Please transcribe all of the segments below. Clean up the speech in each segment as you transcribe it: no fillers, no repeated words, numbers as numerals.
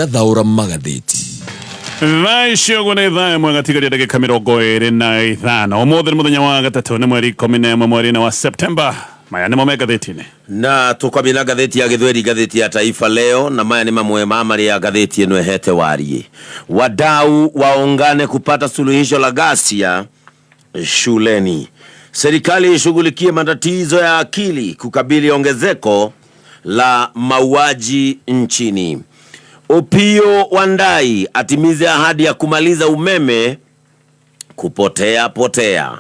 Thathaũra magathĩti. Thaa icio ũguo nĩ thaa ĩmwe gatigaria ndagĩka 25. Ũmũthĩ nĩ mũthenya wa gatatũ, nĩ mweri 11 mweri-inĩ wa Septemba. Maya nĩmo me ngathĩti-inĩ. Na tũkwambia na ngathĩti ya gĩthweri, ngathĩti ya Taifa Leo, na maya nĩ mamwe ma marĩa ngathĩti ĩno ĩhete wariĩ. Wadau waungane kupata suluhisho la ghasia shuleni. Serikali ishughulikie matatizo ya akili kukabili ongezeko la mauaji nchini. Opiyo Wandayi atimize ahadi ya kumaliza umeme kupotea potea.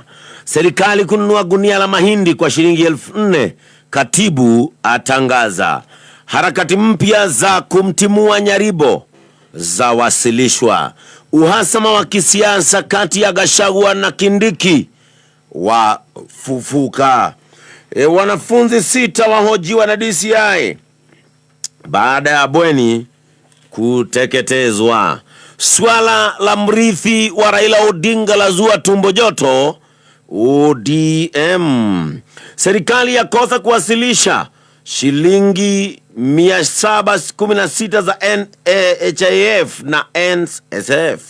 Serikali kununua gunia la mahindi kwa shilingi 4,000, katibu atangaza. Harakati mpya za kumtimua Nyaribo zawasilishwa. Uhasama wa kisiasa kati ya Gachagua na Kindiki wafufuka. Wanafunzi 6 wahojiwa na DCI baada ya bweni kuteketezwa. Swala la mrithi wa Raila Odinga lazua tumbo joto ODM. Serikali yakosa kuwasilisha shilingi 716 za NHIF na NSSF.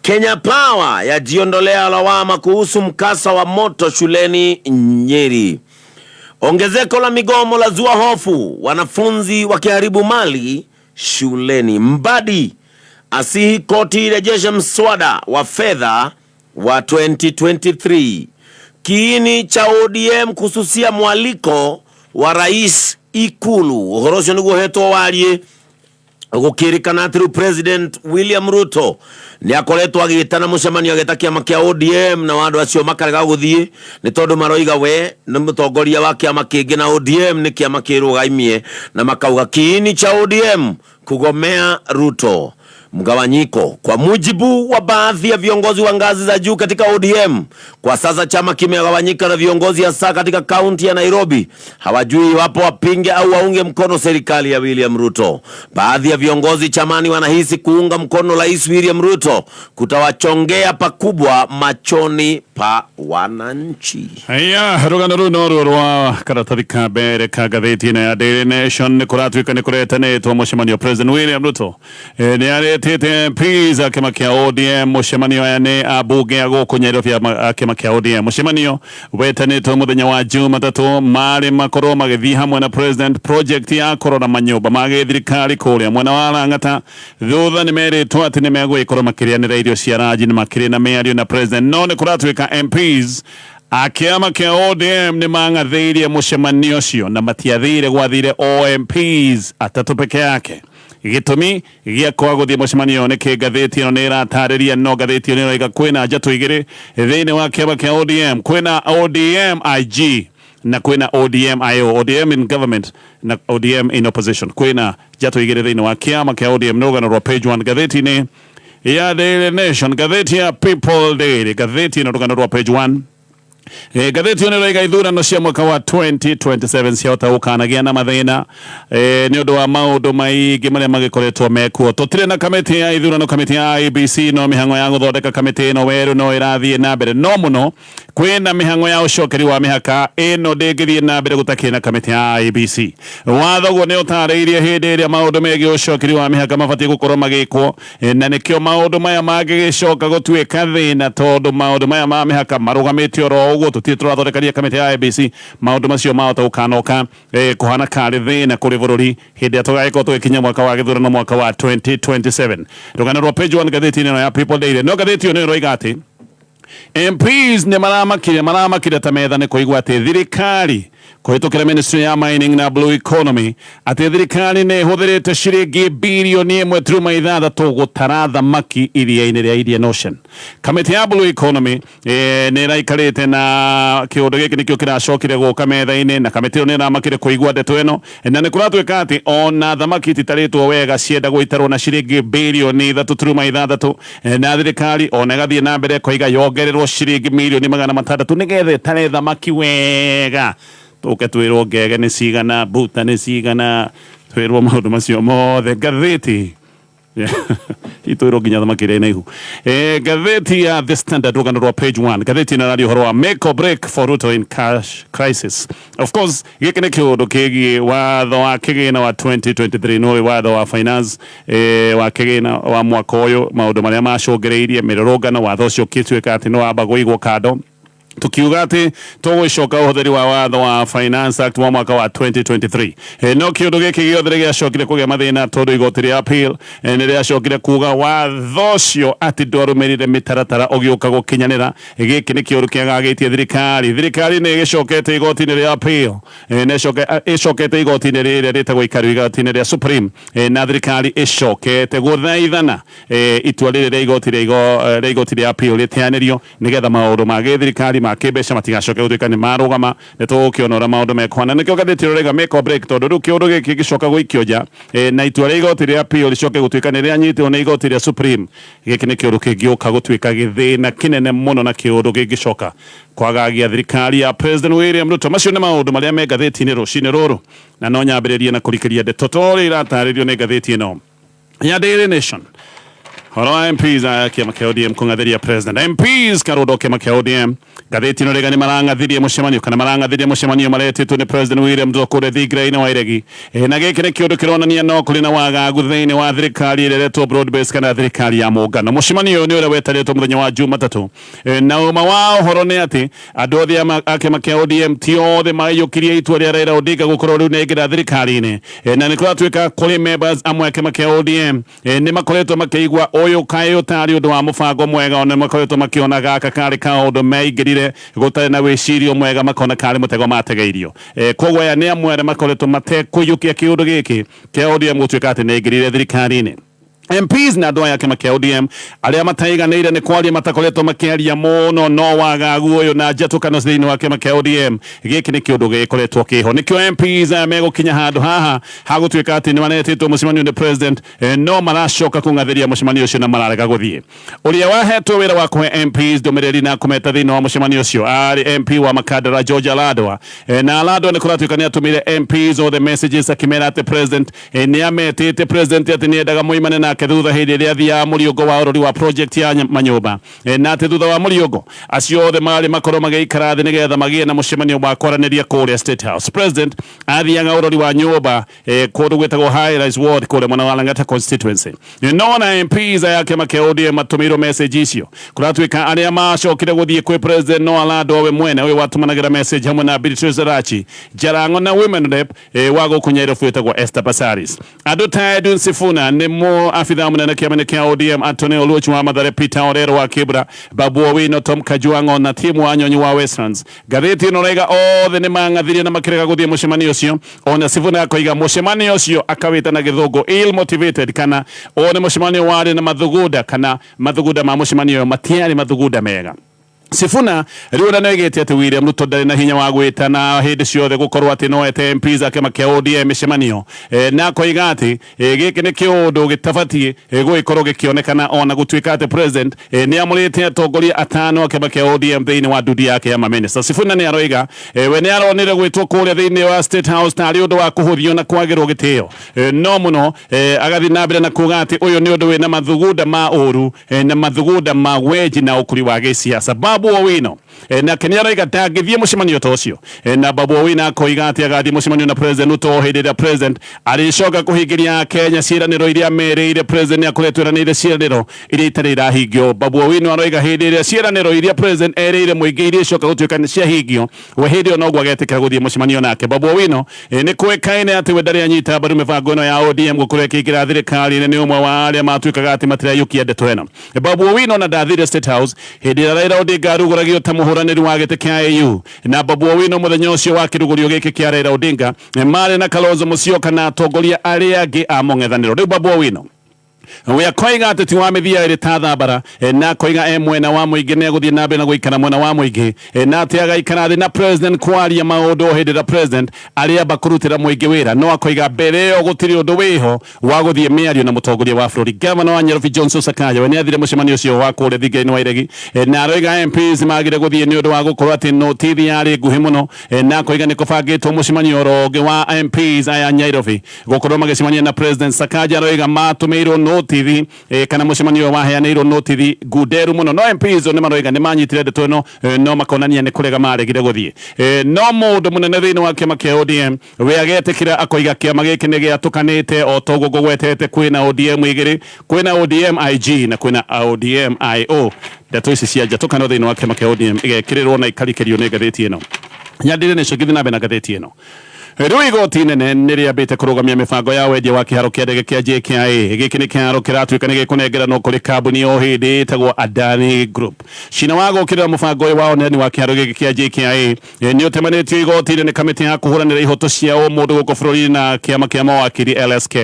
Kenya Power yajiondolea lawama kuhusu mkasa wa moto shuleni Nyeri. Ongezeko la migomo la zua hofu, wanafunzi wakiharibu mali shuleni. Mbadi asihi koti irejeshe mswada wa fedha wa 2023. Kiini cha ODM kususia mwaliko wa rais Ikulu. Uhoro ucio niguo hetwo warie gukirikana ati riu President William Ruto ni akoretwo agitana mucemanio ageta kiama kia ODM na andu acio makarega guthie ni tondu maroiga we ni mutongoria wa kiama kingi na ODM ni kiama kirugaimie, na makauga kiini cha ODM kugomea Ruto. Mgawanyiko kwa mujibu wa baadhi ya viongozi wa ngazi za juu katika ODM, kwa sasa chama kimegawanyika na viongozi hasa katika kaunti ya Nairobi hawajui iwapo wapinge au waunge mkono serikali ya William Ruto. Baadhi ya viongozi chamani wanahisi kuunga mkono Rais William Ruto kutawachongea pakubwa machoni pa wananchi. Haya, rũgano rũu no ruo rwa karatathi ka mbere ka ngathĩti ĩno ya Daily Nation. Nĩ kũratuĩka nĩ kũretanĩtwo mũcemanio. President William Ruto nĩ arĩtĩte MPs a kĩama kĩa ODM mũcemanio. Aya nĩ ambunge a gũkũ Nyairobi a kĩama kĩa ODM. Mũcemanio wetanĩtwo mũthenya wa Jumatatũ, marĩ makorwo magĩthiĩ hamwe na president project ya kũrora manyũmba ma gĩthirikari kũrĩa mwena wa Lang'ata. Thutha nĩ merĩtwo atĩ nĩ megũgĩkorwo makĩrĩanĩra irio cia ranji na makĩrĩ na mĩario na president, no nĩ kũratuĩka MPs a kĩama kĩa ODM nĩ mang'athĩirie mũcemanio ũcio na matiathire, gwathire o MPs atatũ peke yake. Gĩtũmi gĩa kwaga gũthiĩ mũcemanio nĩ kĩ? Ngathĩti ĩno nĩ ĩratarĩria, no ngathĩti ĩno ĩroiga kwĩna njatũ igĩrĩ thĩinĩ wa kĩama kĩa ODM. Kwĩna ODM IG na kwĩna ODM IO, ODM in government na ODM in opposition. Kwĩna njatũ igĩrĩ thĩinĩ wa kĩama kĩa ODM. Nĩ rũgano rwa page 1 ngathĩti-inĩ ya Daily Nation. Ngathĩti ya People Daily, ngathĩti ĩno, rũgano rwa page 1. Ngathĩti ĩno ĩroiga ithurano cia mwaka wa 2027 ciahota gũkanagĩa na mathĩna nĩ ũndũ wa maũndũ maingĩ marĩa magĩkoretwo mekuo. Tũtirĩ na kamĩtĩ ya ithurano, kamĩtĩ ya IEBC, no mĩhang'o ya gũthondeka kamĩtĩ ĩno werũ no ĩrathiĩ na mbere, no mũno kwĩna mĩhang'o ya ũcokeri wa mĩhaka. Ĩno ndĩngĩthiĩ na mbere gũtakĩrĩ na kamĩtĩ ya IEBC. Watho guo nĩ ũtarĩirie hĩndĩ ĩrĩa maũndũ megiĩ ũcokeri wa mĩhaka mabatiĩ gũkorwo magĩkwo, na nĩkĩo maũndũ maya mangĩgĩcoka gũtuĩka thĩna, tondũ maũndũ maya ma mĩhaka marũgamĩte oro ũguo, tũtirĩ tũrathondekania kamĩtĩ ya IEBC. Maũndũ macio mahota gũkanoka kũhana karĩ thĩna kũrĩ bũrũri hĩndĩ ĩrĩa tũgagĩkorwo tũgĩkinya mwaka wa gĩthurano, mwaka wa 2027. Rũgano rwa page 1 ngathĩti-inĩ ĩno ya People Daily. No ngathĩti ĩyo nĩ ĩroiga atĩ MPs nĩ maramakire ta metha nĩ kũigua atĩ thirikari kũhĩtũkĩra Ministry ya Mining na Blue Economy, atĩ thirikari nĩ ĩhũthĩrĩte ciringi bilioni 1.6 gũtara thamaki iria-inĩ rĩa Indian Ocean. Kamĩtĩ ya Blue Economy nĩ ĩraikarĩte na kĩũndũ gĩkĩ nĩkĩo kĩracokire gũka metha-inĩ, na kamĩtĩ ĩyo nĩ ĩramakire kũigua ndeto ĩno, na nĩ kũratuĩka atĩ ona thamaki ititarĩtwo wega ciendagwo itarwo na ciringi bilioni 3.6, na thirikari ona ĩgathiĩ na mbere koiga yongererwo ciringi mirioni 600 nĩgetha ĩtare thamaki wega. Tũke twĩrwo ngege nĩ cigana, mbuta nĩ cigana, twĩrwo maũndũ macio mothe. Ngathĩti Itwĩrwo nginya thamaki ĩrĩa ĩna ihu. Ngathĩti ya The Standard, rũgano rwa page 1, ngathĩti ĩno ĩraria ũhoro wa make or break for Ruto in cash crisis. Of course, gĩkĩ nĩ kĩũndũ kĩgiĩ watho wa kĩgĩna wa 2023, nĩ watho wa finance wa kĩgĩna wa mwaka ũyũ, maũndũ marĩa macũngĩrĩirie mĩrũrũngano, watho ũcio ũkĩtuĩka atĩ nĩ wamba kũigwo kando, tukiuga atĩ tũgũcoka ũhũthĩri wa watho wa Finance Act wa mwaka wa 2023. No kĩũndũ gĩkĩ gĩothe nĩ gĩacokire kũgĩa mathĩna tondũ igoti rĩa appeal nĩ rĩacokire kuga watho ũcio atĩ ndwarũmĩrĩire mĩtaratara ũgĩũka gũkinyanĩra. Gĩkĩ nĩ kĩũndũ kĩagagĩtie thirikari. Thirikari nĩ ĩgĩcokete igoti-inĩ rĩa appeal, nĩ ĩcokete igoti-inĩ rĩrĩa rĩtagwo ikaru, igoti-inĩ rĩa Supreme, na thirikari ĩcokete gũthaithana itua rĩrĩ rĩa igoti rĩa igoti rĩa appeal rĩteanĩrio, nĩgetha maũndũ ma gĩthirikari ma kĩmbeca matigacoke gũtuĩka nĩ marũgama. Nĩ tũgũkĩona ũrĩa maũndũ mekũhana. Nĩkĩo ngathĩti ĩno ĩrauga make or break, tondũ rĩu kĩũndũ gĩkĩ gĩcoka gũikio nja, na itua rĩa igoti rĩa appeal rĩcoke gũtuĩka nĩ rĩanyitwo nĩ igoti rĩa Supreme, gĩkĩ nĩ kĩũndũ kĩngĩũka gũtuĩka gĩthĩna kĩnene mũno na kĩũndũ kĩngĩcoka kwagagia thirikari ya President William Ruto. Macio nĩ maũndũ marĩa me ngathĩti-inĩ rũcinĩ rũrũ, na no nyambĩrĩrie na kũrikĩria ndeto ta ũrĩa iratarĩrio nĩ ngathĩti ĩno ya Daily Nation. Horo wa MPs aya kĩama kĩa ODM kũng'athĩria president. MPs karũndo kĩama kĩa ODM, ngathĩti ĩno rĩga nĩ marang'athirie mũcemanio, kana marang'athirie mũcemanio maretĩtwo nĩ President William Ruto kũrĩa thingira-inĩ wa Iregi. Na gĩkĩ nĩ kĩũndũ kĩronania no kũrĩ na wagagu thĩinĩ wa thirikari ĩrĩa ĩretwo broad base, kana thirikari ya mũngano. Mũcemanio ũyũ nĩ ũrĩa wetanĩtwo mũthenya wa Jumatatũ. Na ũma wa ũhoro nĩ atĩ andũ othe a kĩama kĩa ODM ti othe maiyũkirie itua rĩa Raila Odinga gũkorwo rĩu nĩaingĩra thirikari-inĩ. Na nĩ kũratuĩka kũrĩ members amwe a kĩama kĩa ODM nĩ makoretwo makĩigua ũyũ kaĩ ũtarĩ ũndũ wa mũbango mwega, ona makoretwo makĩona gaka karĩ kaũndũ meingĩrire gũtarĩ na wĩcirio mwega, makona karĩ mũtego mategeirio. Koguo aya nĩ amwe arĩa makoretwo matekũiyũkia kĩũndũ gĩkĩ kĩa ODM gũtuĩka atĩ nĩaingĩrire thirikari-inĩ. MPs na andũ aya kĩama kĩa ODM arĩa mataiganĩire nĩ kwaria matakoretwo makĩaria mũno, no wagagu ũyũ na njatũkano thĩinĩ wa kĩama kĩa ODM, gĩkĩ nĩ kĩũndũ gĩkoretwo kĩho. Nĩkĩo MPs aya megũkinya handũ haha hagũtuĩka atĩ nĩ maretĩtwo mũcemanio nĩ president, no maracoka kũng'athĩria mũcemanio ũcio na mararega gũthiĩ. Ũrĩa wahetwo wĩra wa kũhe MPs ndũmĩrĩri na kũmeta thĩinĩ wa mũcemanio ũcio arĩ MP wa Makandara George Aladwa. Na Aladwa nĩ kũratuĩka nĩ atũmĩire MPs othe messages akĩmera atĩ president nĩ ametĩte president, atĩ nĩ endaga moimane nake thutha hĩndĩ ĩrĩa athiaga mũriũngo wa ũrori wa project ya manyũmba, na atĩ thutha wa mũriũngo acio othe marĩ makorwo magĩikara thĩ nĩgetha magĩe na mũcemanio wa kwaranĩria kũrĩa State House. President athiaga ũrori wa nyũmba kũndũ gwĩtagwo High Rise Ward kũrĩa mwena wa Lang'ata constituency. No na MPs aya kĩama kĩa ODM matũmĩirwo message icio, kũratuĩka arĩa macokire gũthiĩ kwĩ president no Aladwa we mwene, ũyũ watũmanagĩra message hamwe na Beatrice Elachi Jarango na women rep wa gũkũ Nyairobi wĩtagwo Esther Passaris. Andũ ta Edwin Sifuna nĩ mo abithaa mũnene kĩama-inĩ kĩa ODM, Anthony Oluoch wa Mathare, Peter Orero wa Kibra, Babu Owino, Tom Kajwang'o na Tim Wanyonyi wa Westlands. Ngathĩti ĩno raiga othe nĩ mang'athirie na makĩrega gũthiĩ mũcemanio ũcio. Ona Sifuna akoiga mũcemanio ũcio akawĩta na gĩthũngũ ill motivated, kana o nĩ mũcemanio warĩ na mathugunda, kana mathugunda ma mũcemanio ũyũ matiarĩ mathugunda mega. Sifuna rĩu ona nĩoigĩte atĩ William Ruto ndarĩ na hinya wa gwĩta na hĩndĩ ciothe gũkorwo atĩ no ete MPs a kĩama kĩa ODM mĩcemanio, na akoiga atĩ gĩkĩ nĩ kĩũndũ gĩtabatiĩ gũgĩkorwo gĩkĩonekana, ona gũtuĩka atĩ president nĩ amũrĩte atongoria atano a kĩama kĩa ODM thĩinĩ wa ndundu yake ya maminista. Sifuna nĩ aroiga we nĩ aronire gwĩtwo kũrĩa thĩinĩ wa State House tarĩ ũndũ wa kũhũthio na kwagĩrwo gĩtĩo, no mũno agathiĩ na mbere na kuga atĩ ũyũ nĩ ũndũ wĩna mathugunda ma ũru, na mathugunda ma wenji na ũkuri wa gĩsiasa. Babu Owino nake nĩ aroiga ndangĩthiĩ mũcemanio ta ũcio, na Babu Owino akoiga atĩ agathiĩ mũcemanio na President Ruto hĩndĩ ĩrĩa president arĩcoka kũhingĩria Kenya ciĩranĩro iria merĩire. President nĩ akoretwo eranĩire ciĩranĩro iria itarĩ irahingio. Babu Owino aroiga hĩndĩ ĩrĩa ciĩranĩro iria president erĩire mũingĩ irĩcoka gũtuĩka nĩ ciahingio, we hĩndĩ ĩyo noguo agetĩkĩra gũthiĩ mũcemanio nake. Babu Owino nĩ kũĩkaine atĩ we ndarĩ anyita mbaru mĩbango ĩno ya ODM gũkorwo ĩkĩingĩra thirikari-inĩ, nĩ ũmwe wa arĩa matuĩkaga atĩ matiraiyũkia ndeto ĩno. Babu Owino na ndathire State House hĩndĩ ĩrĩa Raila Odinga arugũragio ta mũhũranĩri wa gĩtĩ kĩa AU, na Babu Owino mũthenya ũcio wa kĩrugũrio gĩkĩ kĩa Raila Odinga marĩ na Kalonzo Musyoka na atongoria arĩa angĩ a mũng'ethanĩro. Rĩu Babu Owino we akoiga atĩ ti wa mĩthia ĩrĩ ta thambara, na akoiga e mwena wa mũingĩ, nĩ egũthiĩ na mbere na gũikara mwena wa mũingĩ, na atĩ agaikara thĩ na president kwaria maũndũ o hĩndĩ ĩrĩa president arĩamba kũrutĩra mũingĩ wĩra, no akoiga mbere ĩyo gũtirĩ ũndũ wĩho wa gũthiĩ mĩario na mũtongoria wa bũrũri. Gavana wa Nairobi Johnson Sakaja we nĩ athire mũcemanio ũcio wa kũrĩa thinga-inĩ wa Iregi, na aroiga MPs magire gũthiĩ nĩ ũndũ wa gũkorwo atĩ notithi yarĩ nguhĩ mũno, na akoiga nĩ kũbangĩtwo mũcemanio oro ũngĩ wa MPs aya Nairobi gũkorwo magĩcemania na president. Sakaja aroiga matũmĩirwo. Notithi kana mũcemanio ũyũ waheanĩirwo notithi ngunderu mũno, no MPs nĩ maroiga nĩ manyitire ndeto ĩno, no makonania nĩ kũrega maregire gũthiĩ. No mũndũ mũnene thĩinĩ wa kĩama kĩa ODM we agetĩkĩra, akoiga kĩama gĩkĩ nĩ gĩatũkanĩte. O toguo ngũgwetete, kwĩna ODM igĩrĩ, kwĩna ODM IG na kwĩna ODM IO. Ndeto ici cia njatũkano thĩinĩ wa kĩama kĩa ODM igekĩrĩrwo na ikarikĩrio nĩ ngathĩti ĩno ya Daily Nation. Ngĩthiĩ na mbere na ngathĩti ĩno, rĩu igoti inene nĩ rĩambĩte kũrũgamia mĩbango ya wendia wa kĩharo kĩa ndege kĩa JKIA. Gĩkĩ nĩ kĩharo kĩratuĩka nĩ gĩkũnengeranwo kũrĩ kambuni ya ũhĩndĩ ĩtagwo Adani Group. Cina wa gũkĩrĩra mũbango ũyũ wa ũneani wa kĩharo gĩkĩ kĩa JKIA nĩ ũtemanĩtio igoti-inĩ nĩ kamĩtĩ ya kũhũranĩra ihoto cia ũmũndũ gũkũ bũrũri-inĩ na kĩama kĩa mawakiri LSK.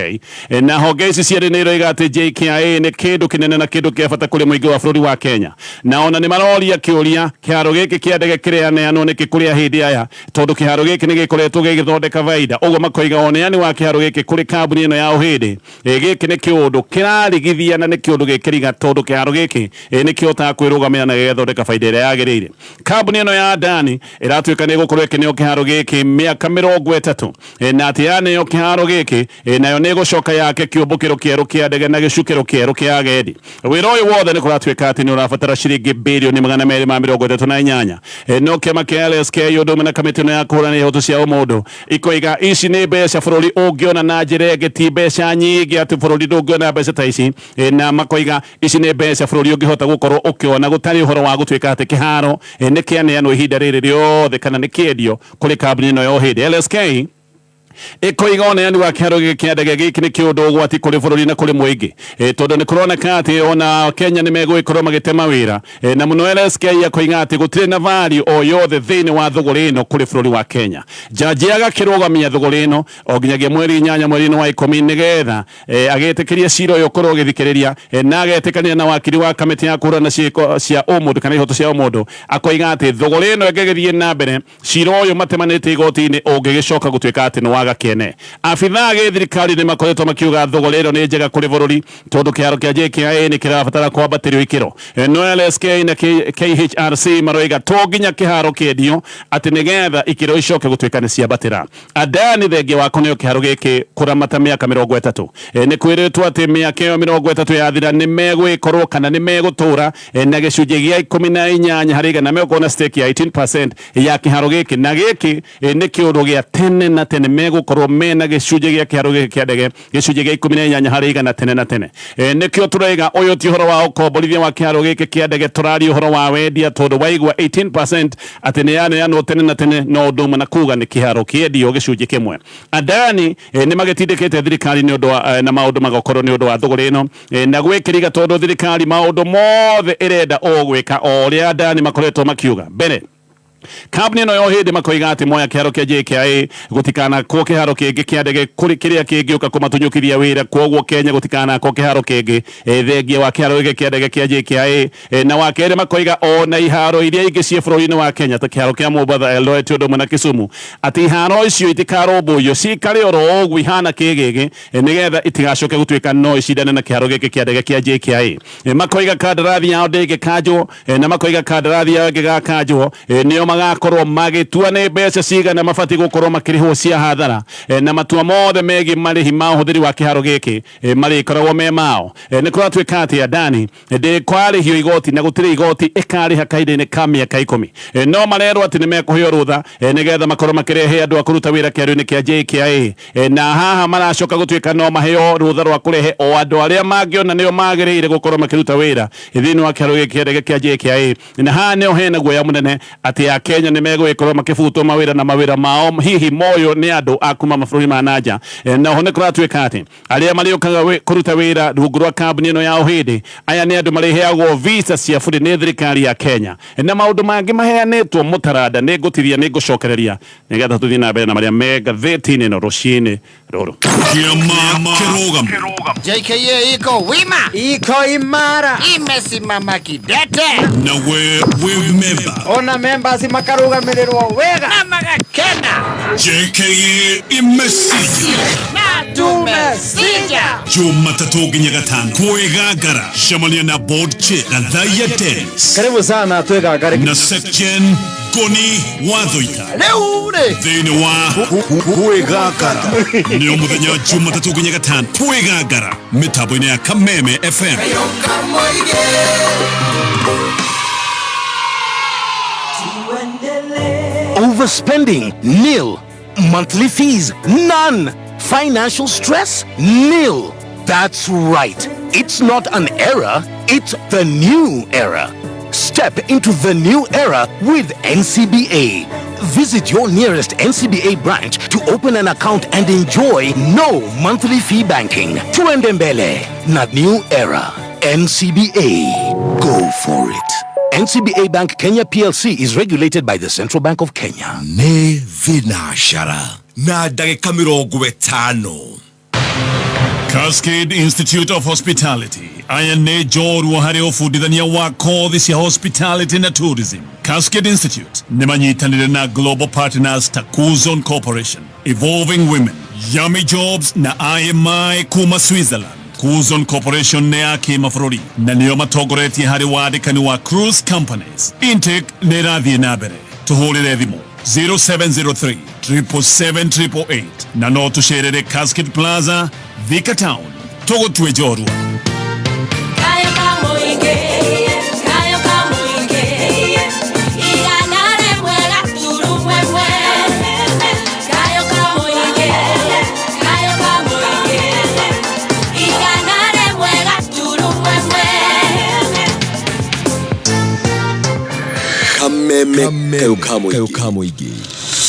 Na honge ici cierĩ nĩ iroiga atĩ JKIA nĩ kĩndũ kĩnene na kĩndũ kĩa bata kũrĩ mũingĩ wa bũrũri wa Kenya, na ona nĩ maroria kĩũria, kĩharo gĩkĩ kĩa ndege kĩrĩaneanwo nĩkĩ kũrĩ ahĩndĩ aya, tondũ kĩharo gĩkĩ nĩ gĩkoretwo gĩgĩthondeka baida? Ũguo makoiga ũneani wa kĩharo gĩkĩ kũrĩ kambuni ĩno ya ũhĩndĩ, gĩkĩ nĩ kĩũndũ kĩrarigithia na nĩ kĩũndũ gĩkĩriga, tondũ kĩharo gĩkĩ nĩ kĩhotaga kwĩrũgamĩra na gĩgathondeka baida ĩrĩa yagĩrĩire. Kambuni ĩno ya Adani ĩratuĩka nĩ ĩgũkorwo ĩkĩneo kĩharo gĩkĩ mĩaka 30, na atĩ yaneo kĩharo gĩkĩ, nayo nĩ ĩgũcoka yake kĩũmbũkĩro kĩerũ kĩa ndege na gĩcukĩro kĩerũ kĩa agendi. Wĩra ũyũ wothe nĩ kũratuĩka atĩ nĩ ũrabatara ciringi birioni 238. No kĩama kĩa LSK ũndũ ũmwe na kamĩtĩ ĩno ya kũhũrana ihoto cia ũmũndũ ikoiga ici nĩ mbeca bũrũri ũngĩona na njĩra ĩngĩ, ti mbeca nyingĩ atĩ bũrũri ndũngĩona mbeca ta ici. Na makoiga ici nĩ mbeca bũrũri ũngĩhota gũkorwo ũkĩona gũtarĩ ũhoro wa gũtuĩka atĩ kĩharo nĩ kĩaneanwo ihinda rĩrĩ rĩothe kana nĩ kĩendio kũrĩ kambuni ĩno ya ũhĩndĩ. LSK ĩkoiga ũneani wa kĩharo gĩkĩ kĩa ndege gĩkĩ nĩ kĩũndũ ũgwati kũrĩ bũrũri na kũrĩ mũingĩ, tondũ nĩ kũroneka atĩ ona Kenya nĩ megũgĩkorwo magĩtema wĩra. Na mũno LSK akoiga atĩ gũtirĩ na value o yothe thĩinĩ wa thũgũrĩ ĩno kũrĩ bũrũri wa Kenya. Jaji agakĩrũgamia thũgũrĩ ĩno o nginyagia mweri 8 mweri-inĩ wa 10, nĩgetha agĩtĩkĩria cira ũyũ ũkorwo ũgĩthikĩrĩria, na agetĩkania na wakiri wa kamĩtĩ ya kũhũrana ciĩko cia ũmũndũ kana ihoto cia ũmũndũ. Akoiga atĩ thũgũrĩ ĩno ĩngĩgĩthiĩ na mbere, cira ũyũ matemanĩte igoti-inĩ ũngĩgĩcoka gũtuĩka atĩ nĩ waga kĩene. Abithaa gĩthirikari nĩ makoretwo makiuga thũgũrĩ ĩno nĩ njega kũrĩ bũrũri, tondũ kĩharo kĩa JKIA nĩ kĩrabatara kwambatĩrio ikĩro. No LSK na KHRC maroiga to nginya kĩharo kĩendio atĩ nĩgetha ikĩro icoke gũtuĩka nĩ ciambatĩra. Adani thengia wa kũneo kĩharo gĩkĩ kũramata mĩaka 30, nĩ kwĩrĩtwo atĩ mĩaka ĩyo 30 yathira nĩ megwĩkorwo kana nĩ megũtũra na gĩcunjĩ gĩa 18%, megũkorwo na stake ya 18% ya kĩharo gĩkĩ, na gĩkĩ nĩ kĩũndũ gĩa tene na tene. Megũkorwo mena gĩcunjĩ gĩa kĩharo gĩkĩ kĩa ndege, gĩcunjĩ gĩa 18% tene na tene. Nĩkĩo tũraiga ũyũ ti ũhoro wa ũkomborithia wa kĩharo gĩkĩ kĩa ndege, tũraria ũhoro wa wendia, tondũ waigua 18% atĩ nĩ yaneanwo tene na tene, no ũndũ ũmwe na kuga nĩ kĩharo kĩendio gĩcunjĩ kĩmwe. Adani nĩ magĩtindĩkĩte thirikari nĩ ũndũ wa na maũndũ magakorwo nĩ ũndũ wa thũgũrĩ ĩno, na gwĩkĩriga, tondũ thirikari maũndũ mothe ĩrenda o gwĩka o ũrĩa Adani makoretwo makiuga mbere. Kambuni ĩno ya ũhĩndĩ makoiga atĩ moya kĩharo kĩa JKIA, gũtikanakwo kĩharo kĩngĩ kĩa ndege kũrĩ kĩrĩa kĩngĩũka kũmatunyũkithia wĩra. Kwoguo Kenya gũtikanakwo kĩharo kĩngĩ thengia wa kĩharo gĩkĩ kĩa ndege kĩa JKIA. Na wa kerĩ, makoiga ona iharo iria ingĩ ciĩ bũrũri-inĩ wa Kenya ta kĩharo kĩa Mombatha, Eldoret ũndũ ũmwe na Kisumu, atĩ iharo icio itikarũmbũiyo, cikare oro ũguo ihana kĩgĩgĩ, nĩgetha itigacoke gũtuĩka no icindane na kĩharo gĩkĩ kĩa ndege kĩa JKIA. Makoiga kandarathi yao ndĩngĩkanjwo, na makoiga kandarathi yao ĩngĩgakanjwo, nĩo magakorwo magĩtua nĩ mbeca cigana mabatiĩ gũkorwo makĩrĩhwo cia hathara, na matua mothe megiĩ marĩhi ma ũhũthĩri wa kĩharo gĩkĩ marĩkoragwo me mao. Nĩ kũratuĩka atĩ Adani ndĩkwarĩhio igoti na gũtirĩ igoti ĩkarĩha kahinda-inĩ ka mĩaka 10. No marerwo atĩ nĩ mekũheo rũtha nĩgetha makorwo makĩrehe andũ a kũruta wĩra kĩharo-inĩ kĩa JKIA. Na haha maracoka gũtuĩka no maheo rũtha rwa kũrehe o andũ arĩa mangĩona nĩo magĩrĩire gũkorwo makĩruta wĩra thĩinĩ wa kĩharo gĩkĩ kĩa ndege kĩa JKIA. Na haha nĩho hena guoya mũnene atĩ Akenya nĩ megũgĩkorwo makĩbutwo mawĩra na mawĩra mao hihi moywo nĩ andũ a kuma mabũrũri ma nanja. Na oho nĩ kũratuĩka atĩ arĩa marĩũkaga kũruta wĩra rungu rwa kambuni ĩno ya ũhĩndĩ aya nĩ andũ marĩheagwo visa cia bũrĩ nĩ thirikari ya Kenya, na maũndũ mangĩ maheanĩtwo mũtaranda. Nĩ ngũtiria, nĩ ngũcokereria nĩgetha tũthiĩ na mbere na marĩa me ngathĩti-inĩ ĩno rũcinĩ rũrũ. Kĩama kĩrũgamu. JKIA iko wima, iko imara, imesimama kidete. Na we wĩ memba. Ona members makarugamirĩrwo wega na magakena. JKIA imesija. Na tumesija. Jumatatũ nginya Gatano kwĩgangara, cemania na board chair Gathaiya Dennis Karibu sana twĩgangare na Secgen Ngoni Wathoita Rĩu rĩ thĩinĩ wa Kwĩgangara nĩ o mũthenya wa Jumatatũ nginya Gatano Kwĩgangara mĩtambo-inĩ ya Kameme FM. Overspending, nil. Monthly fees, none. Financial stress, nil. That's right. It's not an era, it's the new era. Step into the new era with NCBA. Visit your nearest NCBA branch to open an account and enjoy no monthly fee banking. Tuendembele, not new era. NCBA. Go for it. NCBA Bank Kenya PLC is regulated by the Central Bank of Kenya. Nĩ thinacara na ndagĩka 50. Cascade Institute of Hospitality aya nĩ njorua harĩ ũbundithania wa kothi cia hospitality na tourism. Cascade Institute nĩ manyitanĩre na Global Partners ta Kuzon Corporation, Evolving Women, Yummy Jobs na IMI kuma Switzerland. Kuzon Corporation nĩ ya kĩmabũrũri na nĩo matongoretie harĩ wandĩkani wa cruise companies. Intake nĩ ĩrathiĩ na mbere, tũhũrĩre thimũ 0703 777 na no tũcerere Cascade Plaza, Thika Town. Tũgũtue njorua. Kayo kamuinge, kayo kamuinge, igana remwe gaturumwemwe. Kayo kamuinge, kayo kamuinge, igana remwe gaturumwemwe. Kameme kayo kamuingĩ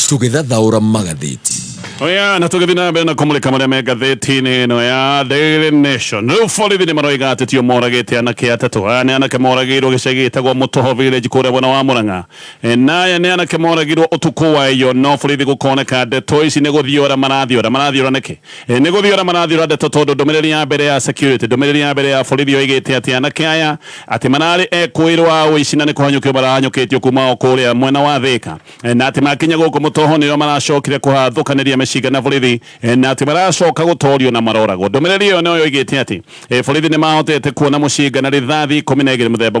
tũgĩthathaũra magathĩti. Oya, na tũgĩthiĩ na mbere na kũmũrĩka marĩa me ngathĩti-inĩ ĩno ya Daily Nation. Rĩu borithi nĩ maroiga atĩ tio moragĩte anake atatũ. Aya nĩ anake moragĩirwo gĩcagi gĩtagwo Mũtoho Village kũrĩa mwena wa Mũrang'a. Na aya nĩ anake moragirwo ũtukũ wa iyo, no borithi gũkoneka ndeto ici nĩ gũthiora marathiora. Marathiora nĩkĩ? Nĩ gũthiora marathiora ndeto tondũ ndũmĩrĩri ya mbere ya security, ndũmĩrĩri ya mbere ya borithi yoigĩte atĩ anake aya atĩ mararĩ ekũĩrwo a ũici na nĩ kũhanyũkio marahanyũkĩtio kuma o kũrĩa mwena wa Thĩka. Na atĩ makinya gũkũ Mũtoho nĩo maracokire kũhathũkanĩria mĩcinga na borithi, na atĩ maracoka gũtorio na maroragwo. Ndũmĩrĩri ĩyo nĩyo yoigĩte atĩ borithi nĩ mahotete kuona mũcinga na rithathi 12 mũthemba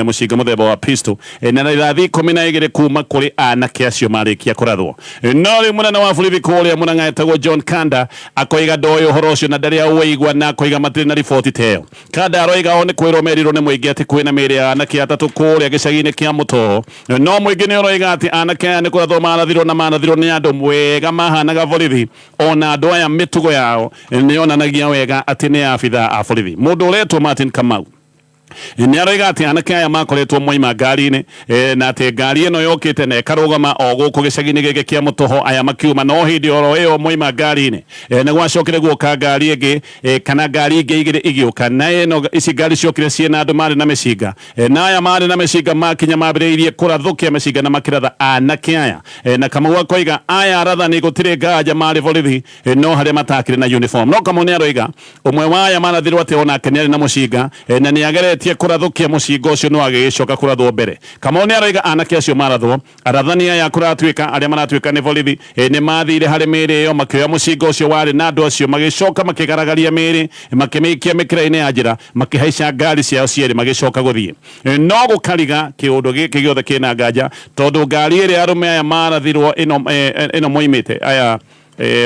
mũcinga mũthemba wa pistol, na rithathi 12 kuma kũrĩ anake acio marĩkia kũrathwo. No rĩu mũnene wa borithi kũrĩa Mũrang'a etagwo John Kanda akoiga ndoĩ ũhoro ũcio na ndarĩ aũigua, na akoiga matirĩ na riboti ta ĩyo. Kanda aroiga o nĩ kwĩrwo merirwo nĩ mũingĩ atĩ kwĩna mĩĩrĩ ya anake atatũ kũrĩa gĩcagi-inĩ kĩa Mũtoho, no mũingĩ nĩ ũroiga atĩ anake aya nĩ kũrathwo marathirwo na marathirwo nĩ andũ wega mahanaga borithi, ona andũ aya mĩtugo yao nĩ yonanagia wega atĩ nĩ abithaa a borithi. Mũndũ ũretwo Martin Kamau nĩ aroiga atĩ anake aya makoretwo moima ngari-inĩ, na atĩ ngari ĩno yokĩte na ĩkarũgama o gũkũ gĩcagi-inĩ gĩkĩ kĩa Mũtoho, aya makiuma, no hĩndĩ oro ĩyo moima ngari-inĩ, nĩ gwacokire guoka ngari ĩngĩ, kana ngari ingĩ igĩrĩ igĩũka, na ĩno ici ngari ciokire ciĩna andũ marĩ na mĩcinga, na aya marĩ na mĩcinga makinya mambĩrĩirie kũrathũkia mĩcinga na makĩratha anake aya, na Kamau akoiga aya arathani gũtirĩ nganja marĩ borithi, no harĩa matakĩrĩ na uniform. No Kamau nĩ aroiga ũmwe wa aya marathirwo atĩ onake nĩ arĩ na mũcinga, na nĩ ageretie kũrathũkia mũcinga ũcio no agĩgĩcoka kũrathwo mbere. Kamau nĩ aroiga anake acio marathwo, arathani aya kũratuĩka arĩa maratuĩka nĩ borithi, nĩ mathire harĩ mĩĩrĩ ĩyo makĩoya mũcinga ũcio warĩ na andũ acio, magĩcoka makĩgaragaria mĩĩrĩ makĩmĩikia mĩkĩra-inĩ ya njĩra, makĩhaica ngari ciao cierĩ magĩcoka gũthiĩ. No gũkariga kĩũndũ gĩkĩ gĩothe kĩna nganja tondũ ngari ĩrĩa arũme aya marathirwo ĩno moimĩte aya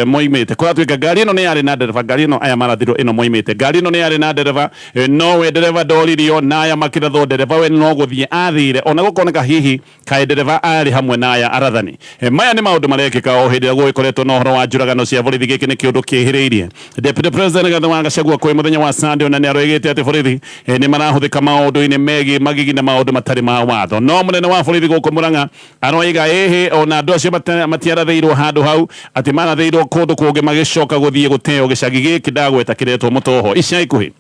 moimĩte kũratuĩka ngari ĩno nĩ yarĩ na ndereba, ngari ĩno aya marathirwo ĩno moimĩte, ngari ĩno nĩ yarĩ na ndereba, no we ndereba ndoririo na aya makĩrathwo ndereba we no gũthiĩ athire, ona gũkoneka hihi kaĩ ndereba arĩ hamwe na aya arathani. Maya nĩ maũndũ marekĩka o hĩndĩ ĩrĩa gũgĩkoretwo na ũhoro wa njũragano cia borithi. Gĩkĩ nĩ kĩũndũ kĩhĩrĩirie Deputy President Rigathi wa Gachagua kwĩ mũthenya wa Sunday, ona nĩ aroigĩte atĩ borithi nĩ marahũthĩka maũndũ-inĩ megiĩ magigi na maũndũ matarĩ ma watho. No mũnene wa borithi gũkũ Mũrang'a aroiga ĩhĩ ona andũ acio matiarathĩirwo handũ hau, atĩ marathĩirwo kũndũ kũngĩ magĩcoka gũthiĩ gũteo gĩcagi gĩkĩ ndagweta kĩretwo Mũtoho ica ikuhĩ.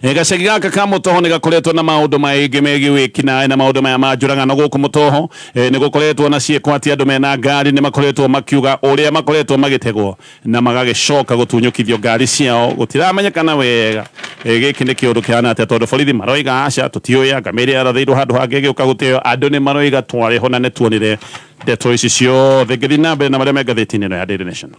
Gacagi gaka ka Mũtoho nĩ gakoretwo na maũndũ maingĩ megiĩ wĩkinaĩ na maũndũ maya ma njũragano gũkũ Mũtoho. Nĩ gũkoretwo na ciĩko atĩ andũ mena ngari nĩ makoretwo makiuga ũrĩa makoretwo magĩtegwo na magagĩcoka gũtunyũkithio ngari ciao, gũtiramenyekana wega gĩkĩ nĩ kĩũndũ kĩhana atĩa tondũ borithi maroiga aca tũtiũĩ anga mĩĩrĩ yarathĩirwo handũ hangĩ ĩgĩũka gũteo. Andũ nĩ maroiga twarĩ ho na nĩ tuonire ndeto ici ciothe. Ngĩthiĩ na mbere na marĩa me ngathĩti-inĩ ĩno ya Daily Nation.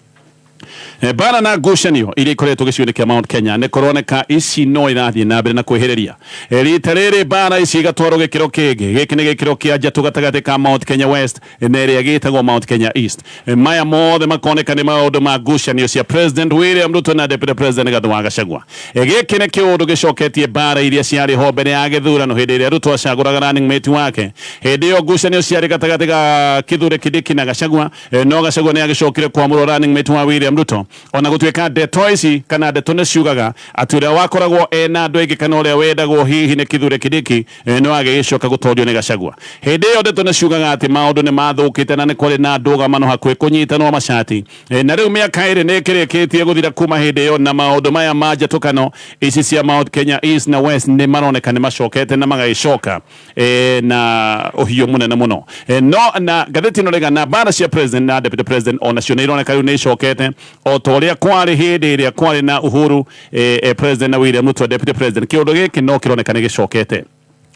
Mbara na ngucanio iria ikoretwo gĩcigo-inĩ kĩa Mount Kenya nĩ kũroneka ici no irathiĩ na mbere na kwĩhĩrĩria. Rita rĩrĩ mbara ici igatwarwo gĩkĩro kĩngĩ. Gĩkĩ nĩ gĩkĩro kĩa njatũ gatagatĩ ka Mount Kenya West na ĩrĩa gĩtagwo Mount Kenya East. Maya mothe makoneka nĩ maũndũ ma ngucanio cia President William Ruto na Deputy President Rigathi wa Gachagua. Gĩkĩ nĩ kĩũndũ gĩcoketie mbara iria ciarĩ ho mbere ya gĩthurano hĩndĩ ĩrĩa Ruto acagũraga running mate wake. Hĩndĩ ĩyo ngucanio ciarĩ gatagatĩ ga Kithure Kindiki na Gachagua. No Gachagua nĩ agĩcokire kwamũrwo running mate wa William Ruto. Ona gũtuĩka ndeto ici kana ndeto nĩ ciugaga atĩ ũrĩa wakoragwo ena andũ aingĩ kana ũrĩa wendagwo hihi nĩ Kithure Kindiki no agĩgĩcoka gũtorio nĩ Gachagua. Hĩndĩ ĩyo ndeto nĩ ciugaga atĩ maũndũ nĩ mathũkĩte na nĩ kwarĩ na ndũgamano hakuhĩ kũnyitanwo macati. Na rĩu mĩaka ĩrĩ nĩ ĩkĩrĩkĩtie gũthira kuma hĩndĩ ĩyo na maũndũ maya ma njatũkano ici cia Mount Kenya East na West nĩ maroneka nĩ macokete na magagĩcoka na ũhiũ mũnene mũno. No na ngathĩti ĩno rĩga na mbara cia president na deputy president onacio nĩ ironeka rĩu nĩ icokete o ta ũrĩa kwarĩ hĩndĩ ĩrĩa kwarĩ na Uhuru president na William Ruto deputy president. Kĩũndũ gĩkĩ no kĩroneka nĩ gĩcokete.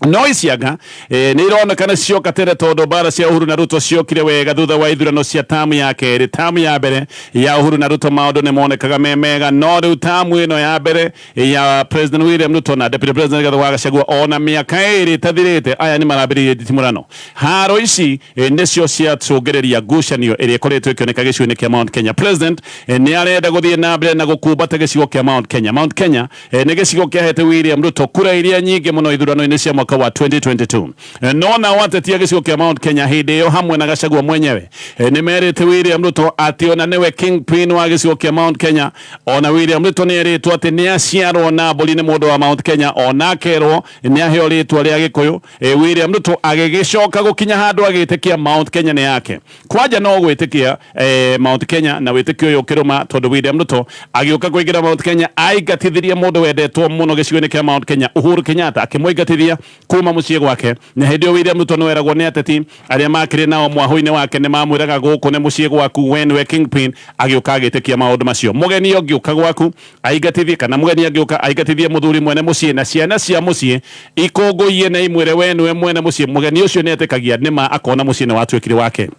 No icianga nĩ ironeka nĩ cioka tene tondũ mbara cia Uhuru na Ruto ciokire wega thutha wa ithurano cia tamu ya kerĩ. Tamu ya mbere ya Uhuru na Ruto maũndũ nĩ monekaga me mega, no rĩu tamu ĩno ya mbere ya President William Ruto na Deputy President Rigathi wa Gachagua ona mĩaka ĩrĩ ĩtathirĩte aya nĩ marambĩrĩirie nditimũrano. Haro ici nĩcio ciacũngĩrĩria ngucanio ĩrĩa ĩkoretwo ĩkĩoneka gĩcigo-inĩ kĩa Mount Kenya. President nĩ arenda gũthiĩ na mbere na gũkumbata gĩcigo kĩa Mount Kenya. Mount Kenya nĩ gĩcigo kĩahete William Ruto kura iria nyingĩ mũno ithurano-inĩ cia mwaka wa 2022. No nao ateti a gĩcigo kĩa Mount Kenya hĩndĩ ĩyo hamwe na Gachagua mwenyewe nĩ merĩte William Ruto atĩ ona nĩwe kingpin wa gĩcigo kĩa Mount Kenya. Ona William Ruto nĩ erĩtwo atĩ nĩ aciarwo na mbũri nĩ mũndũ wa Mount Kenya, ona akerwo nĩ aheo rĩtwa rĩa Gĩkũyũ. William Ruto agĩgĩcoka gũkinya handũ agĩtĩkia Mount Kenya nĩ yake. Kwanja no gwĩtĩkia Mount Kenya na wĩtĩkio ũyũ ũkĩrũma tondũ William Ruto agĩũka kũingĩra Mount Kenya aingatithirie mũndũ wendetwo mũno gĩcigo-inĩ kĩa Mount Kenya Uhuru Kenyatta, akĩmũingatithia kuma mũciĩ gwake. Na hĩndĩ ĩyo William Ruto nĩweragwo nĩ ateti arĩa makĩrĩ nao mwahũ-inĩ wake nĩ mamwĩraga gũkũ nĩ mũciĩ gwaku, we nĩwe kingpin. Agĩũka agĩtĩkia maũndũ macio. Mũgeni ũngĩũka gwaku aingatithie, kana mũgeni angĩũka aingatithie mũthuri mwene mũciĩ na ciana cia mũciĩ ikũngũiye na imwĩre we nĩwe mwene mũciĩ, mũgeni ũcio nĩ etĩkagia nĩma akona mũciĩ nĩ watuĩkire wake.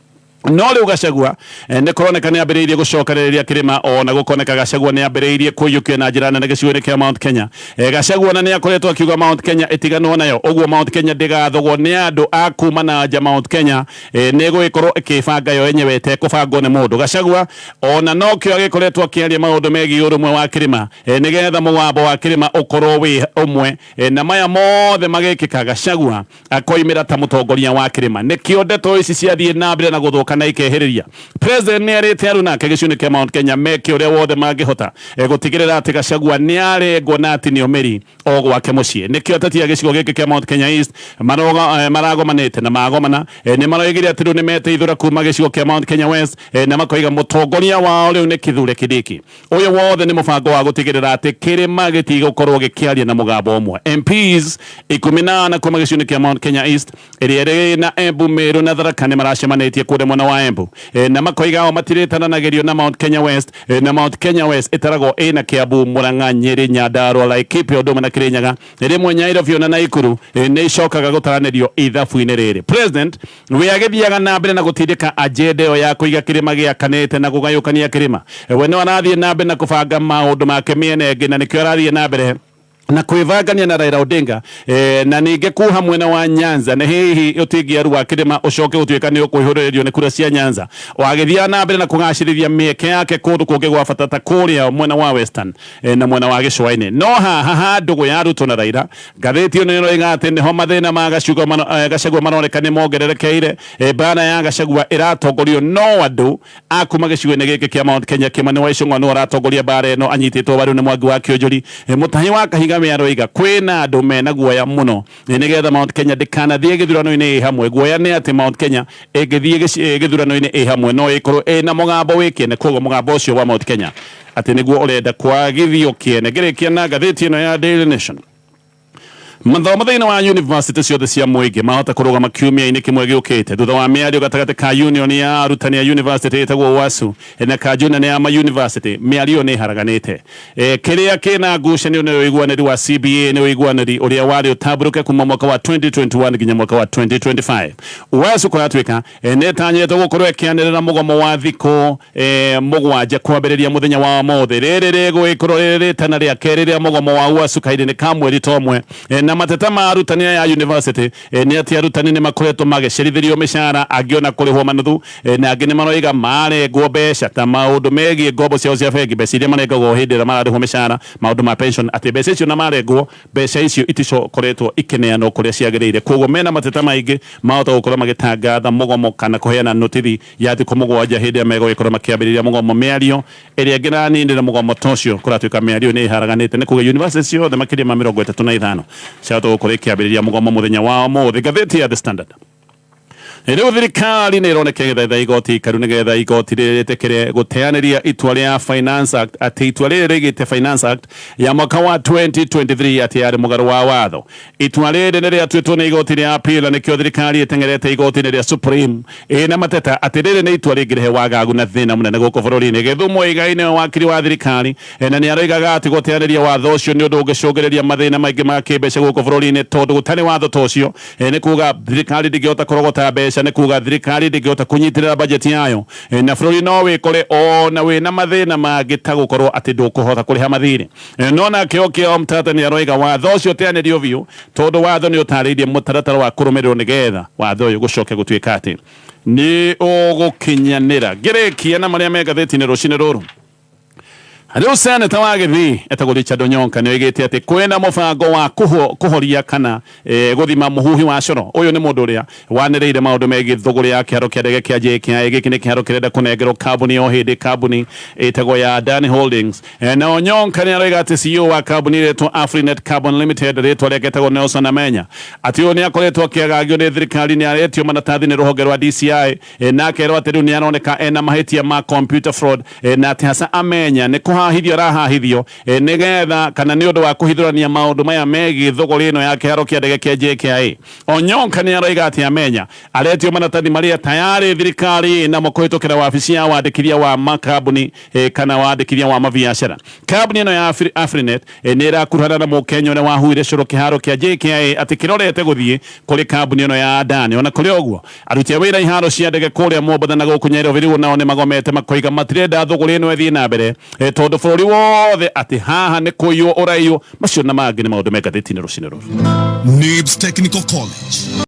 No rĩu Gachagua nĩ kũroneka nĩ ambĩrĩirie gũcokereria kĩrĩma, ona gũkoneka Gachagua nĩ ambĩrĩirie kũiyũkia na njĩra nene gĩcigo-inĩ kĩa Mount Kenya. Gachagua na nĩ akoretwo akiuga Mount Kenya ĩtiganwo nayo, ũguo Mount Kenya ndĩgathogwo nĩ andũ a kuma na nja. Mount Kenya nĩ ĩgũgĩkorwo ĩkĩbanga yo yenyewe ĩtekũbangwo nĩ mũndũ. Gachagua ona nokĩo agĩkoretwo akĩaria maũndũ megiĩ ũrũmwe wa kĩrĩma, nĩgetha mũgambo wa kĩrĩma ũkorwo wĩ ũmwe. Na maya mothe magĩkĩka Gachagua akoimĩra ta mũtongoria wa kĩrĩma. Nĩkĩo ndeto ici ciathiĩ na mbere na gũthũka na ikehĩrĩria. President nĩ erĩte aruna ake gĩcigo-inĩ kĩa Mount Kenya meke ũrĩa wothe mangĩhota gũtigĩrĩra atĩ Gachagua nĩ arengwo na atinio mĩri o gwake mũciĩ. Nĩkĩo ateti a gĩcigo gĩkĩ kĩa Mount Kenya East maragomanĩte na magomana, nĩ maroigire atĩ rĩu nĩ meteithũra kuma gĩcigo kĩa Mount Kenya West, na makoiga mũtongoria wao rĩu nĩ Kithure Kindiki. Ũyũ wothe nĩ mũbango wa gũtigĩrĩra atĩ kĩrĩma gĩtigũkorwo gĩkĩaria na mũgambo ũmwe. MPs 14 kuma gĩcigo-inĩ kĩa Mount Kenya East ĩrĩa ĩrĩ na Embu, Meru na Tharaka nĩ maracemanĩtie kũrĩa mwena wa Embu, na makoiga o matirĩtaranagĩrio na Mount Kenya West, na Mount Kenya West ĩtaragwo ĩna Kiambu, Murang'a, Nyeri, Nyandarua, Laikipia, ũndũ ũmwe na Kirinyaga, rĩmwe Nairobi ona Naikuru nĩ icokaga gũtaranĩrio ithabu-inĩ rĩrĩ. President we agĩthiaga na mbere na gũtindĩka agenda ĩyo ya kũiga kĩrĩma gĩakanĩte na kũgayũkania kĩrĩma. We no arathiĩ na mbere na kũbanga maũndũ make mĩena ĩngĩ, na nĩkĩo arathiĩ na mbere na kwĩbangania na Raila Odinga, na ningĩ kuha mwena wa Nyanza nĩ hihi ũtingiaru wa kĩrĩma ũcoke ũtuĩka nĩ ũkũihũrĩrĩrio nĩ kura cia Nyanza. Wagĩthiaga na mbere na kũgacĩrithia mĩeke yake kũndũ kũngĩ gwa bata ta kũrĩa mwena wa Western, na mwena wa gĩcũa-inĩ. No haha ha ndũgũ ya Ruto na Raila, ngathĩti ĩno ĩroiga atĩ nĩho mathĩna ma Gachagua maroneka nĩ mongererekeire. Mbara ya Gachagua ĩratongorio no andũ a kuma gĩcigo-inĩ gĩkĩ kĩa Mount Kenya. Kĩmani wa Ichung'wa nĩwe ũratongoria mbara ĩno anyitĩtwo mbaru nĩ Mwangi wa Kĩũnjũri. Mũtahi wa Kahiga we aroiga kwĩna andũ mena guoya mũno nĩgetha Mount Kenya ndĩkanathiĩ gĩthurano-inĩ ĩ hamwe. Guoya nĩ atĩ Mount Kenya ĩngĩthiĩ gĩthurano-inĩ ĩ hamwe no ĩkorwo ĩna mũgambo wĩ kĩene, koguo mũgambo ũcio wa Mount Kenya atĩ nĩguo ũrenda kwagithio kĩene. Ngĩrĩkia na ngathĩti ĩno ya Daily Nation. Mathomo thĩinĩ wa university ciothe cia mũingĩ mahota kũrũgama kiumia-inĩ kĩmwe gĩũkĩte thutha wa mĩario gatagatĩ ka union ya arutani a university ĩtagwo UASU na kanjũ nene ya ma university. Mĩario nĩ ĩharaganĩte. Kĩrĩa kĩna ngucanio nĩ ũiguanĩri wa CBA, nĩ ũiguanĩri ũrĩa warĩ ũtambũrũke kuma mwaka wa 2021 nginya mwaka wa 2025. UASU kũratuĩka nĩ ĩtanyĩtwo gũkorwo ĩkĩanĩrĩra mũgomo wa thikũ 7 kwambĩrĩria mũthenya wa ũmũthĩ. Rĩrĩ rĩgũgĩkorwo rĩrĩ rĩtana rĩa kerĩ rĩa mũgomo wa UASU kahinda-inĩ ka mweri ta ũmwe. Na mateta ma arutani aya a university nĩ atĩ arutani nĩ makoretwo magĩcerithĩrio mĩcara, angĩ ona kũrĩhwo manuthu, na angĩ nĩ maroiga marengwo mbeca ta maũndũ megiĩ ngombo ciao cia bengi, mbeca iria marengagwo hĩndĩ ĩrĩa mararĩhwo mĩcara, maũndũ ma pension, atĩ mbeca icio na marengwo mbeca icio iticokoretwo ikĩneanwo kũrĩa ciagĩrĩire. Koguo mena mateta maingĩ, mahota gũkorwo magĩtangatha mũgomo kana kũheana notithi ya thikũ 7 hĩndĩ ĩrĩa megũgĩkorwo makĩambĩrĩria mũgomo. Mĩario ĩrĩa ĩngĩraninĩra mũgomo ta ũcio, kũratuĩka mĩario nĩ ĩharaganĩte, nĩ kuga university ciothe makĩria ma 35 ciahota gũkorwo ikĩambĩrĩria mũgomo mũthenya wa ũmũthĩ. Ngathĩti ya The Standard. Rĩu thirikari nĩ ĩroneka ĩgĩthaitha igoti ikaru nĩgetha igoti rĩrĩtĩkĩre gũteanĩria itua rĩa Finance Act, atĩ itua rĩrĩ rĩigĩte Finance Act ya mwaka wa 2023 atĩ yarĩ mũgarũ wa watho. Itua rĩrĩ nĩ rĩatuĩtwo nĩ igoti rĩa appeal, na nĩkĩo thirikari ĩteng'erete igoti-inĩ rĩa Supreme ĩna mateta atĩ rĩrĩ nĩ itua rĩngĩrehe wagagu na thĩna mũnene gũkũ bũrũri-inĩ. Gĩthu Muigai nĩwe wakiri wa thirikari, na nĩ aroigaga atĩ gũteanĩria watho ũcio nĩ ũndũ ũngĩcũngĩrĩria mathĩna maingĩ ma kĩmbeca gũkũ bũrũri-inĩ, tondũ gũtarĩ watho ta ũcio nĩ kuga thirikari ndĩngĩhota kũrogota mbeca, nĩ kuga thirikari ndĩngĩhota kũnyitĩrĩra bajeti yayo, na bũrũri no wĩkore ona wĩna mathĩna mangĩ ta gũkorwo atĩ ndũkũhota kũrĩha mathirĩ. No nake Okiya Omtatah nĩ aroiga watho ũcio ũteanĩrio biũ, tondũ watho nĩ ũtarĩirie mũtaratara wa kũrũmĩrĩrwo nĩgetha watho ũyũ gũcoke gũtuĩka atĩ nĩ ũgũkinyanĩra. Ngĩrĩkia na marĩa me ngathĩti-inĩ rũcinĩ rũrũ, rĩu seneta wa Gĩthii etagwo Richard Onyonka nĩ oigĩte atĩ kwĩna mũbango wa kũhoria kana gũthima mũhuhi wa coro. Ũyũ nĩ mũndũ ũrĩa wanĩrĩire maũndũ megiĩ thũgũrĩ ya kĩharo kĩa ndege kĩa JKIA. Gĩkĩ nĩ kĩharo kĩrenda kũnengerwo kambuni o hĩndĩ, kambuni ĩtagwo ya Adani Holdings. Na Onyonka nĩ aroiga atĩ CEO wa kambuni ĩretwo Afrinet Carbon Limited, rĩtwa rĩake etagwo Nelson Amenya, atĩ ũyũ nĩ akoretwo akĩagagio nĩ thirikari, nĩ aretio maratathi nĩ rũhonge rwa DCI, na akerwo atĩ rĩu nĩ aroneka ena mahĩtia ma computer fraud, na atĩ hasa Amenya nĩ kũhahithio arahahithio nĩgetha kana nĩ ũndũ wa kũhithũrania maũndũ maya megiĩ thũgũrĩ ĩno ya kĩharo kĩa ndege kĩa JKIA. Onyonka nĩ aroiga atĩ Amenya aretio maratathi marĩa tayarĩ thirikari namo kũhĩtũkĩra wabici ya wandĩkithia wa makambuni kana wandĩkithia wa mabiacara. Kambuni ĩno ya Afrinet nĩ ĩrakuruhana na Mũkenya ũrĩa wahuire cũrũ kĩharo kĩa JKIA atĩ kĩrorete gũthiĩ kũrĩ kambuni ĩno ya Adani. Ona kũrĩ ũguo, aruti a wĩra iharo cia ndege kũrĩa Mombatha na gũkũ Nyairobi rĩu nao nĩ magomete, makoiga matirenda thũgũrĩ ĩno ĩthiĩ na mbere, tondũ bũrũri wothe atĩ haha nĩ kũiywo ũraiywo. Macio na mangĩ nĩ maũndũ me ngathĩti-inĩ rũcinĩ rũrũ. NIBS Technical College.